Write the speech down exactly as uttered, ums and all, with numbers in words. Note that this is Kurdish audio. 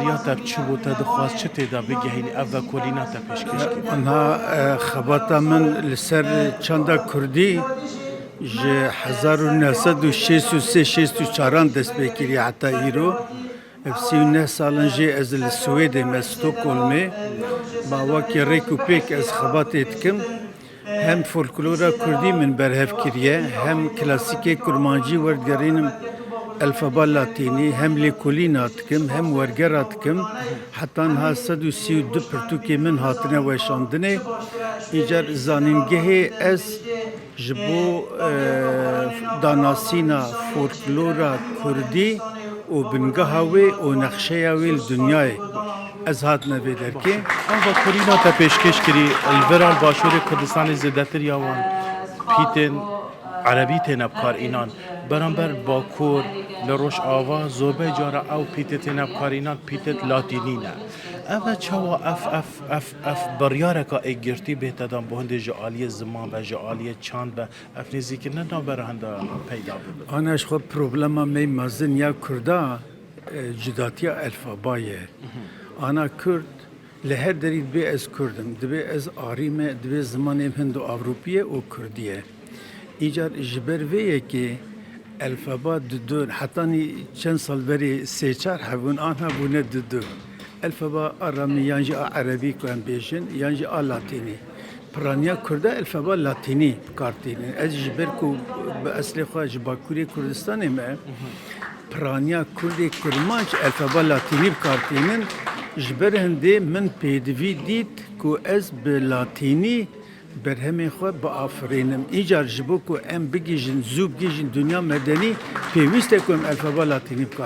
Ya te çi bû, te dixwast çi tê de bigihînî, ev vekolîna te pêşkêş kir? Anha, e, xebata min li ser çanda kurdî ji hezar û neh sed û şêst û sê şêst û çaran dest pê kiriye heta îro. Ev sî û neh sal in jê ez li Swêdê me, Stockholmê. Ma wekî rêk û pêk ez xebatê dikim. Hem folklora kurdî min berhev kiriye, hem klasîkê kurmancî werdigerînim elfaba latînî, hem lêkolîna dikim, hem wergera dikim. Heta niha sed û sî û du pirtûkê min hatine weşandinê. Îcar zanîngehê ez ji bo, e, danasîna folklora kurdî û bingeha wê û nexşeya wê li dinyayê ez hatime vê derkê. Ev vekolîna te pêşkêş kirî, li vir a li başûrê Kurdistanê zêdetir ya wan pîtên erebî têne bikarînan. Beramber Bakur, li Rojava, zorbey cara ew pîtê têne bikarînan, pîtêt latînî ne. Ev e çawa ev, ev, ev, ev biryareka êkgirtî bê te dan bo hindê ji aliyê ziman ve, ji aliyê çand ve, ev nêzîkirine navbera hinda peyda bibe? Ana ji xwe problema me mezin ya Kurda, e, cudatiya elfaba ye. Ana Kurd li her derî dibê ez Kurd im, dibê ez Arî me, dibê zimanê Hindo-Ewropî ye û Kurdî ye. Îcar ji ber vê yekê elfaba didu, hetanî çend sal berê sê çar hebûn, anha bûne didu. Elfaba aramî yan jî a erebî ku em bêjin, yan jî a latînî. Piraniya Kurda elfaba latînî bi kar tînin. Ez ji ber ku bi eslê xwe ji Bakurê Kurdistanê me, piraniya Kurdê Kurmanc elfaba latînî bi kar tînin. Ji ber hindê min pêdivî dît ku ez bi latînî berhemên xwe biafirînim. Îcar ji bo ku em bigihîjin, zû bigihîjin dinya medenî, pêwîst e ku em elfaba latînî bi kar